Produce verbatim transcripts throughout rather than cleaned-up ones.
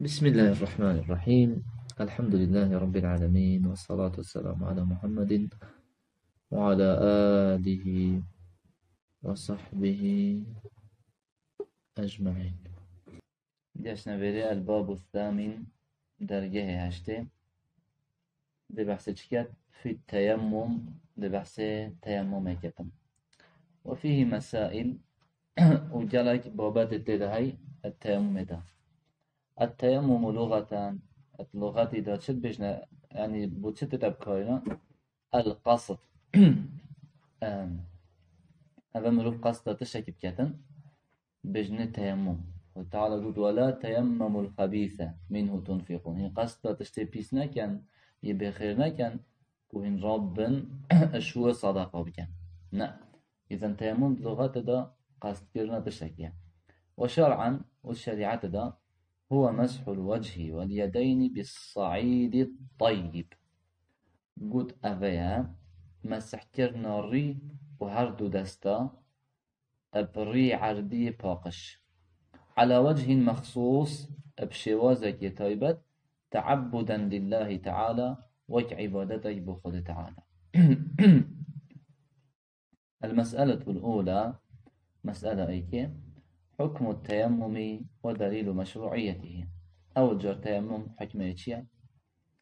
بسم الله الرحمن الرحيم. الحمد لله رب العالمين، والصلاة والسلام على محمد وعلى آله وصحبه أجمعين. Geşne vêrê, el-babu thamin, dergehê heştê. Dê behsê çi ket? Fi teyemmum, dê behsê teyemmumê ketin. Ve fihi mesail, û gelek babetê tê de hey, et-teyemmumê de. Et-teyemmumu lugatan, et lugatî de çi dibêjne, yanî bo çi tê de bikarîne? El-qasd. Em, ev mirov qasda tiştekî biketin, bêjinê teyemmum. Xwedê Teala got, "Ve la teyemmemul xebîse minhu tunfiqûn." Hîn qasda tiştê pîs neken, yê bêxêr neken, ku hîn rabin ji wê sadaqa bikin. Ne. Îzen teyemmum di lugatê de qasdkirina tiştekî ye. Ve şer'an, û şerîetê de, huwe meshul wechî wel yedeynî bis saîdî tayyib. Got, ev e mesihkirina rî û her du desta bi rî erdî paqij. Ala wechîn mexsûs, bi şêwazekê taybet, teabbuden lillahî teala, wek îbadetek bo Xwedê Teala. El-mes'eletul ula, mes'ela êkê, hukmu teyemmumi ve delîlu meşru'iyetihî. Ew car teyemmum hukmê çi ye?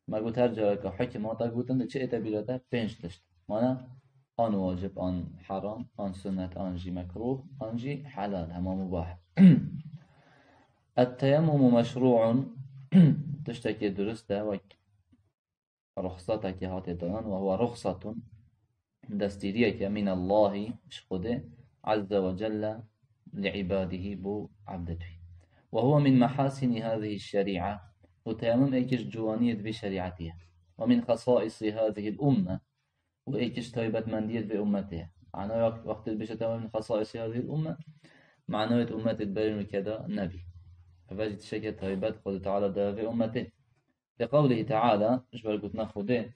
Me got her careke hukm hate gotin, di çi ête bîra te? Pênc tişt. Mana, an wacib, an heram, an sunnet, an jî mekrûh, an jî helal, hema mubah. Et-teyemmumu meşrû'un, tiştekê durust e, wek ruxsatekê hate danan, ve huwe ruxsatun, destgîriyeke, min Allahî, ji Xwedê, azze ve celle, li îbadihî, bo ebdê wî. Ve huwe min mehasini hazihî şerî'a, û teyemmum êkî ji ciwaniyê di vî şerîetê ye. Ve min xesaisi hazihîl umme, û êkî ji taybetmendiyê di vê ummetê ye. Mana wext-, wextê dibêje teyemmum min xesaisi hazihîl umme, mana wê di ummetê di berên wî keda nebî. Ev jî tiştekê taybet Xwedê Teala daye vê ummetê. Li qewlihî Teala, ji ber gotina Xwedê,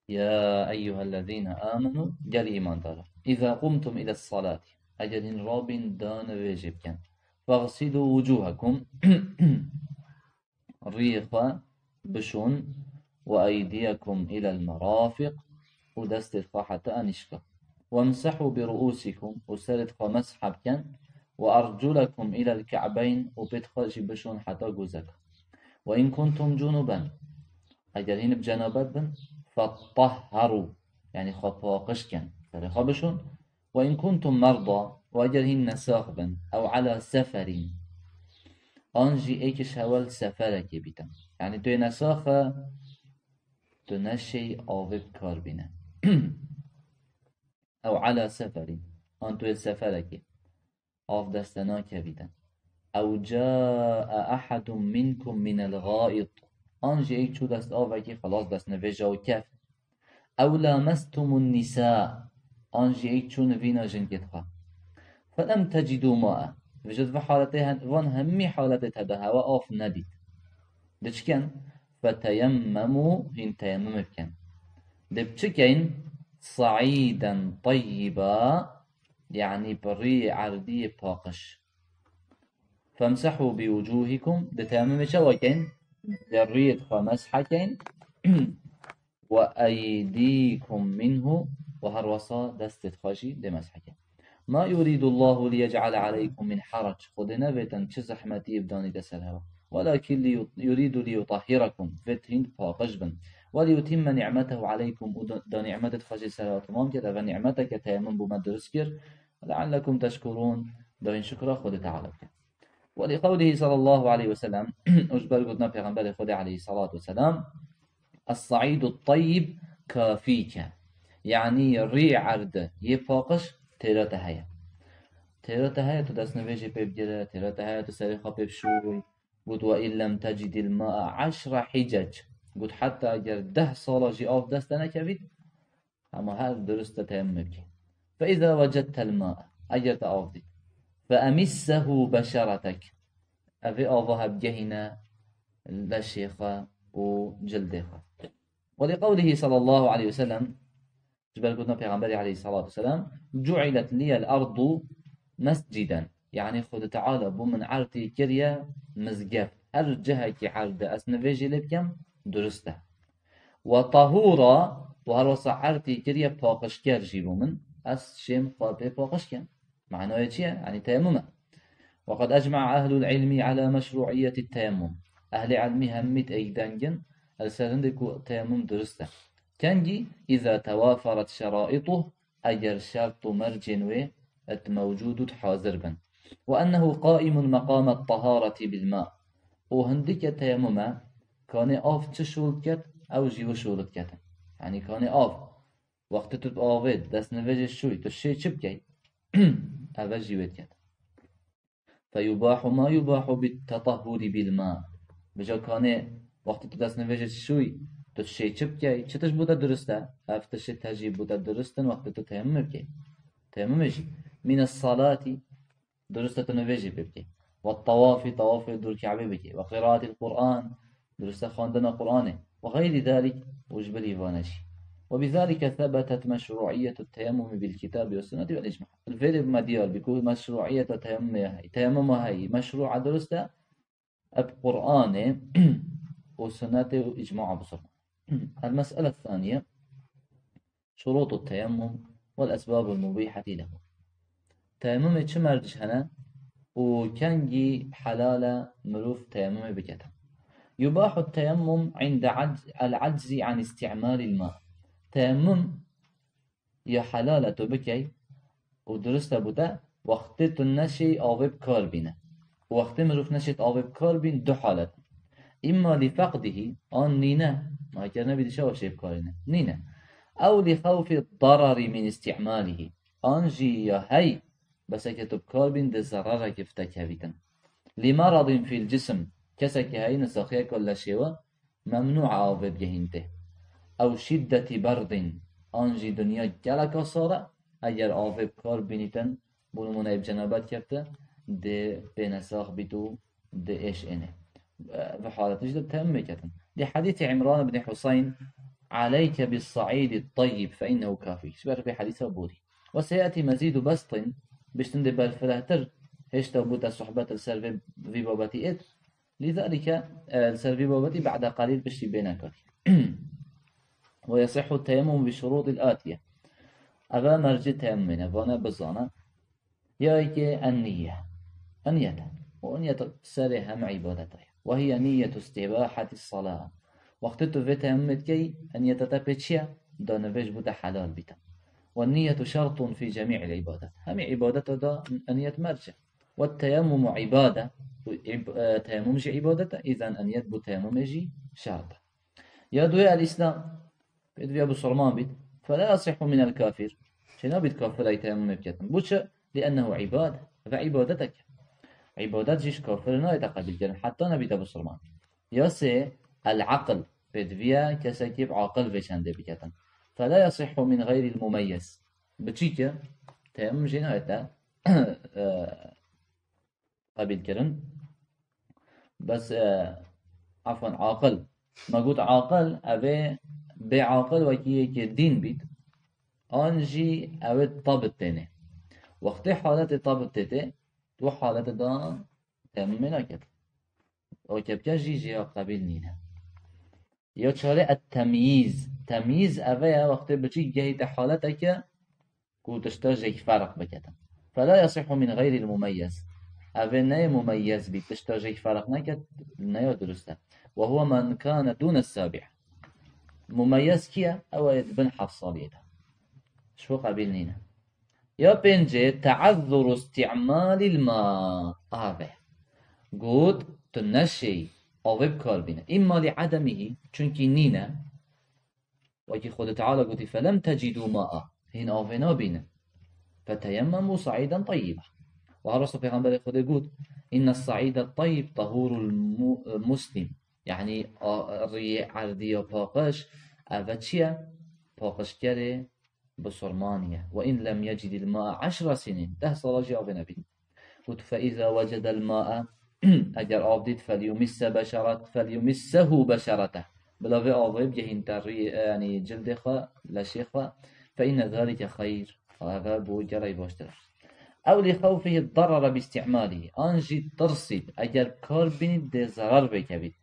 "Ya eyyuhellezîne âmenû", gel îmandara. "Îzâ qumtum iles salati", eger hîn rabîn danivêjê bikin. "Fexsilû wucûhekum", riyê xwe bişon, "ve eydiyekum ilel merafiq", û destê xwe heta enîşka. "Wemsehû bi ruûsikum", û serê xwe meshe bikin, "ve erculekum ilel ke'beyn", û pêt xwe jî bişon heta gozeka. "Ve in kuntum cunuben", eger hîn bi cenabet bin, "fettahharu", yanî xwe paqij kin, serê xwe bişon, "ve in kuntum merda", û eger hîn nesax bin, "ew ala seferîn", an jî êkî ji hewa li seferekê bîtin. Yanî tu yê nesax e, tu neşêy avê bi kar bîne. "Ew ala seferîn", an tu yê seferekê, av dest te nakevîtin. "Ew caa ehedun minkum minel gâit", an jî êk çû dest avekî, xelas destnivêja wî keft. "Ew lamestumun nisa", an jî êk çû nivîna jinkê xwe. "Felem tecidû ma'e", vêje di vê haletê hen-, van hemî haletê te de hewa av nedît. Di çi ken? "Feteyemmemû", hîn teyemmumê bikin. Di bi çi keyn? "Saîden teyyiba", yanî bi rî erdiyê paqij. "Femsehû bi wucûhikum", di teyemmumê çawa keyn? Di riyê xwe meshe keyn. "Ve eydîkum minhu", û her wesa destê xwe jî dê meshe keyn. "Ma yurîdullahu liyec'ale aleykum min harac", Xwedê nevêtin çi zehmetiyê bidanîte ser hewa. "Welakin liyu-, yurîdu liyutahhirakum", vêt hîn paqij bin. "Ve liyutimme ni'metehu aleykum", û da, da ni'metê xwe jî ser hewa temam kir. Ev ni'meteke teyemmum bo me dirust kir. "Leallekum teşkurûn", da hîn şukra Xwedê Teala bikin. "Ve li qewlihî sallallahu aleyhi ve sellem", û ji ber gotina Pêxemberê Xwedê aleyhissalatu vesselam, "Es-saîdu tayyib kafîke." Yanî rî erd yê paqij têra te heye. Têra te heye tu destnivêjê pê bigire, têra te heye tu serê xwe pê bişûy. Got, "Ve in lem tecidil ma'e eşre hicec." Got, "Heta eger deh sala jî av dest te nekevît, hema her dirust e teyemmum bikî." "Fe izâ vecedtel ma'e", eger te av dît. "Fe emissehu beşeretek", evê ava hebgehîne leşê xwe û cildê xwe. Ve li qewlihî sallallahu aleyhi ve sellem, ji ber gotina Pêxemberê aleyhissalatu vesselam, "Cu'ilet liyel ardu mesciden", yanî Xwedê Teala bo min erdê kiriye mizgeft. Her cihekî erd de ez nivêjê lê bikem, durist e. Ve tahûra, û her wesa erdî kiriye paqijker jî bo min, ez şêm xwe pê paqij kem. Manayê çi ye? Yanî teyemmum e. Ve qed ecma'a ehlul ilmi ala meşru'iyyeti teyemmum. Ehlê ilmî hemî têk deng in, li ser hindê ku teyemmum durist e. Kengî? Îza tewaferet şeraîtuh, eger şert û mercên wê et mewcûd û hazir bin. Ve ennehu qaimun meqamet tahareti bil ma. Û hindike teyemmum e, kanê av çi şol diket, ew jî wê şol diketin. Yanî kanê av, wextê tu bi avê dest nivêjê şûy, tu şê çi bikey? Ev jî wê diket. Feyubahu ma yubahu bit tetahhuri bil ma. Bica kanê, wextê tu dest nivêjê şûy, tu şê çi bikey? Çi tişt bo te durist e? Ev tiştê te jî bo te durist in, wextê tu teyemmumê bikey. Teyemmumê jî. Mine salati, durist e tu nivêjê pê bikey. Ve tawafî, tawafê dûr Kebê bikey. Ve qiraatil Qur'an, durist e xwendina Qur'anê. Ve xeyrî zalik, û ji bilî vane jî. Ve bizalike sebetet meşru'iyetu teyemmumi bil kitabi ve sunneti vel icma. Li vê de me diyar bî ku meşruiyeta teyemmumê heyî. Teyemmuma heyî, meşru e, durist e, bi Qur'anê û sunnetê û icmaa bisorin. El mes'ele thaniye, şurutu teyemmum vel esbabul mubihati lehu. Teyemmumê çi merc hene û kengî helal e mirov teyemmumê bikete? Yubahu teyemmum inde ac-, el aczi an isti'malil ma. Teyemmum ya helal e tu bikey û durist e bo te, wextê tu neşê avê bi kar bîne. Û wextê mirov neşêt avê bi kar bîn, du halet. Îmma li feqdihî, an nîne, ma ker nebî dişa şê bi kar bîne. Nîne. Ew li xewfî dararî min îstîmalîhî. An jî ya hey, beseke tu bi kar bîn, di zerarekê bi te kevîtin. Li meradin fîl cisim, kesekî heyî nisaxiyeke leşê we, memnû e avê bigehînitê. Ew şiddetî berdin, an jî dinya geleka sar e, eger avê bi kar bînîtin, bo nimûne ê bi cenabet kefte, dê pê nesax bît û dê êş ênê. Vê haletê jî de teyemmumê ketin. Di hadîsê Îmran ibn Huseyn, "Aleyke bis-sa'îdi t-teyyib fe innehu kafîk." Ji ber vê hadîsa borî. Ve seyatî mezîdu bestin, biştin dê berfirehtir, hêşta bo te sohbet li ser vê, vî babetî êt. Lizalike, e, li ser vî babetî ba'de qalîl piştî bê nekatî. Ve yasihhu teyemmum bi şurûtil atiye. Eve mercê teyemmumê ne, vane bizane. Ya yekê en niyye. En niyet e. Û en niyet serê hemî îbadeta ye. Ve hiye niyyetu istibaheti sala. Wextê tu vê teyemmumê dikey, en niyeta te pê çi ye? Da nivêj bo te helal bîte. Ve niyyetu şertun fî cemî'il îbadet. Hemî îbadeta da en niyet merc e. Ve teyemmumu îbade. Û îb-, e, teyemmum jî îbadet e. Îzen en niyet bo teyemmumê jî şert e. Ya duyê el-Îslam. Pêdiviya bisurman bît. Fela yasihhu minel kafir. Çê nabît kafir ey teyemmumê biketin. Bo çi? Liennehu îbade. Eve îbadetek e. Îbadet jî ji kafir nayête qebîlkirin. Heta nebîte bisurman. Ya sê, el-aql. Pêdiviya kesekî bi aqil vê çendê biketin. Fela yasihhu min xeyril mumeyyez. Biçîk e, teyemmum jê nayête, e, qebîlkirin. Bes, e, efwen, aqil. Me got aqil, ev ê bê aqil wekî yekê dîn bît. An jî ew ê tabit tênê. Wextê haletê tabit tê tê, tu haletê da teyemmumê naket. O kepke jî jê ya qebîl nîne. Ya çarê et-temyîz. Temyîz eve ye, wextê biçîk gehîte haleteke ku tişta jêk ferq biketin. Fela yasihhu min xeyril mumeyyez. Eve neyê mumeyyez bî, tişta jêk ferq neket, neya durust e. Ve huve men kane dûne sabi'. Mumeyyez kî ye? Ew ê di bin heft saliyê de. Ji xwe qebîl nîne. Ya pêncê, te'ezzuru isti'malil ma. Ave. Got, tu neşêyî avê bi kar bîne. Îmma li edemihî, çunkî nîne. Wekî Xwedê Teala gotî, "Felem tecidû ma'a." Hîn avê nabînin. "Feteyemmemû sa'îden teyyiba." Wiha rast Pêxemberê Xwedê got, "Inne sa'îde teyyib tahûrul mu-, muslim." Yanî, a, riyê erdî ya paqij, eve çi ye? Paqijkerê bisurmanî ye. "Ve in lem yecidil ma'a eşre sinîn." Deh sala jî avê nebît. Got, "Fe iza wecedel ma'a", eger av dît, "felyumisse beşeret-, felyumissehu beşereteh." Bila vê avê bigehînte rî, yanî cildê xwe, leşê xwe. "Fe inne zalike xeyr." Eve bo gelek baştir e. Ew li xewfihî darara bi îstîmalî, an jî tirsît, eger bi kar bînît dê zerar vêkevît.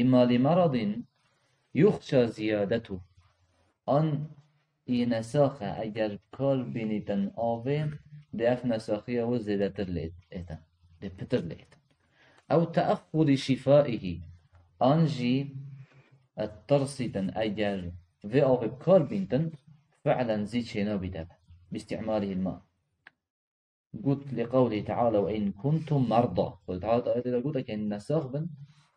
Îma li meradîn yuxşa ziyadetu, an î nesaxe eger bi kar bînîtin avê, dê ev nesaxiya wê zêdetir lê êtin, dê pitir lê êtin. Ew teexxurî şîfaihî, an jî tirsîtin eger vê avê bi kar bîntin, fi'len zî çênabî debe. Bi îstîmalihîl ma. Got, li qewlî teala, "Ve in kuntum merda." Xwedê teala di ayetê de got, "Eger nesax bin,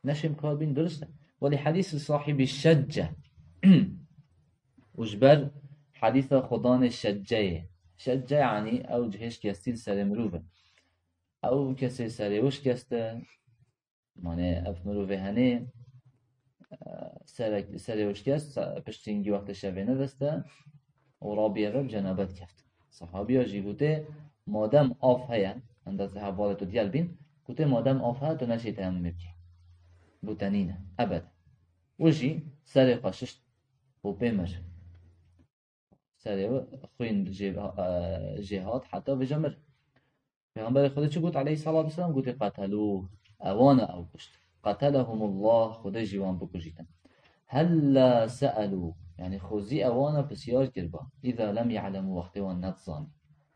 neşên bi kar bîn", durust e. Welî hadîsî sahîbî şecce. Û ji ber hadîsa xudanê şecceyê. Şecce yanî ew cihê şikestî li serê mirov e. Ew kesê serê wê şikeste, Mane ev mirovê henê, e, serek-, serê wê şikest, se-, piştî hingî wextê şevê nedeste û rabiye ve bi cenabet keft. Sahabiya jî gote, "Madem av heye", hende hevalê tu diyel bîn, gote, "Madem av heye, tu neşê teyemumê bikî." Gote, "Nîne, ebed." Û jî serê xwe şişt û pê mir. Serê wê xwîn jê, e, jê hat heta vêca mir. Pêxemberê Xwedê çi got aleyhissalatu vesselam? Gotê, "Qetelûh." Ewana ew kuşt. "Qetelehumullah." Xwedê jî wan bikujîtin. "Hella se'elû." Yanî xwezî ewana pisyar kirba. "Îza lem ya'lemû." Wextê wan nedizanî.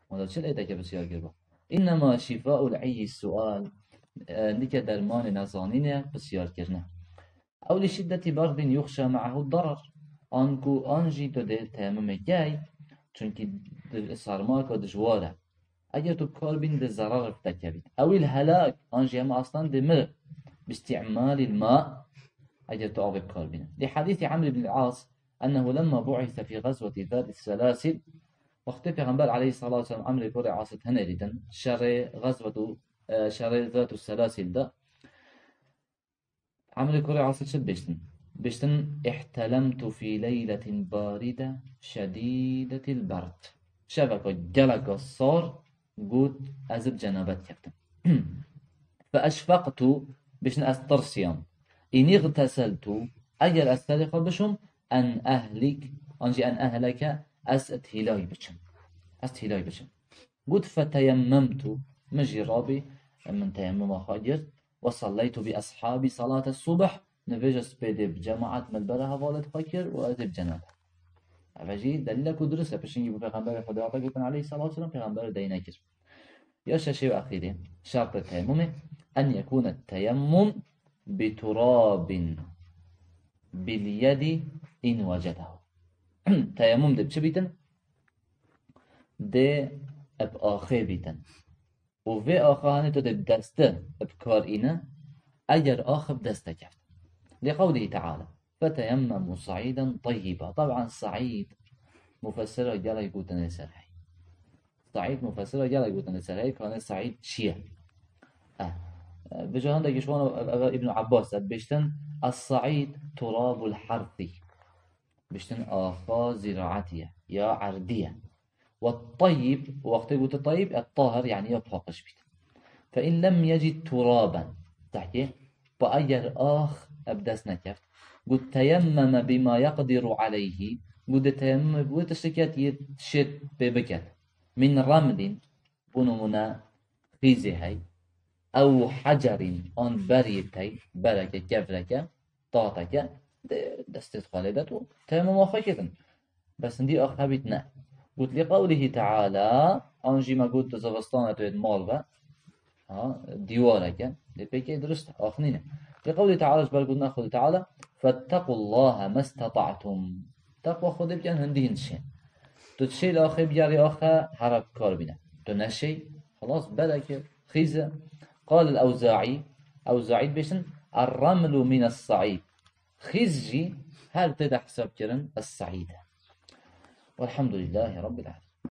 Wan da çi lê teke pisyar kirba? "Înnema şîfa'ul eyyi su'al." E, nike dermanê nezanînê pisyar kirine. Ew li şiddetî berdin yuxşa me'ahu darar. An ku, an jî tu dê teyemumê key, çunkî di-, sarmaka dijwar e. Eger tu bi kar bîn dê zerar bi te kevît. Ewîl helak, an jî hema aslan dê mir bi îstîmalîl ma, eger tu avê bi kar bîne. Li hadîsî Amr ibn al-As, ennehu lemma bu'ise fî gazwetî zâtî selâsil, wextê Pêxember aleyhissalatu vesselam Amrê kurê Asê tenê dîtin, şerê gazwetu, e, şerê zâtu selâsil de, Amrê kurê Asê çi dibêjtin? Dibêjtin, "Îhtelemtu fî leyletin baride şedîdetil berd." Şeveka geleka sar, got, "Ez bi cenabet keftim." "Fe eşfeqtu", dibêjtin, "Ez tirsiyam. İn îxteseltu", eger ez serê xwe bişûm, "en ehlik", an jî "en ehleke", ez di hîlay biçim. Ez di hîlay biçim. Got, "Feteyemmemtu", min jî rabî, min teyemmuma xwe girt, "ve salleytu bi eshabî salate subh", nivêja spêdê bi cemaat min li bera hevalêt xwe kir û ez ê bi cenabet. Ev jî delîlek û dirust e, pişingî bû Pêxemberê Xwedê hate gotin aleyhissalatu vesselam, Pêxemberê dey nekir. Ya şeşê û exîrê, şertê teyemmumê, "En yekûne teyemmum bi turabin bil yedi in wecedehu." Teyemmum dê bi çi bîtin? Dê bi axê bîtin. Û vê axa hanê tu dê bi dest de bi kar îne, eger ax bi dest de keft. Li qewlî teala, "Feteyemmemu sa'îden teyyiba." Taban sa'îd, mufessira gelek gotinê ser hey. Sa'îd mufessira gelek gotinê ser hey, kanê sa'îd çi ye? Eh, eh, bi ca hindekî ji wan ev, ev Îbn Abbas e, dibêjtin, "Es-sa'îd turabul harsi." Biştin axa ziraetî ye, ya erdî ye. Ve tayyib, wextê gote tayyib, e tahir, yanî ya paqij bît. Fe in lem yecid turaben. Tehkê, pa eger ax eb dest nekeft. Got teyemmeme bima yeqdiru aleyhi. Got dê teyemmum bi wê tiştê ket yê şêt pê biket. Min remlin, bo nimûne xîzê hey. Ew hecerîn, an berî tey, bereke, kevreke, tateke, dê destê xwe lê bet û teyemmuma xwe kirin. Bes hindî ax hebît ne. Got, "Li qewlihî teala", an jî me got di zivistana tu yê di mal ve. Ha, dîwareke. Lê pêkê dirust e, ax nîne. "Li qewlihî teala", ji ber gotina Xwedê Teala, "Fettequllaha mestata'tum." Teqwa Xwedê bikin, hindî hin dişên. Tu dişê li axê bigerî axe, hera bi kar bîne. Tu neşey, xelas, bereke, xîze. Qal el-Ewzaî, Ewzaî dibêjin, "Er-remlu min es-saîd." Xîz jî her tê de hesab kirin, es-saîd e. Welhamdulillahî Rabbil alemin.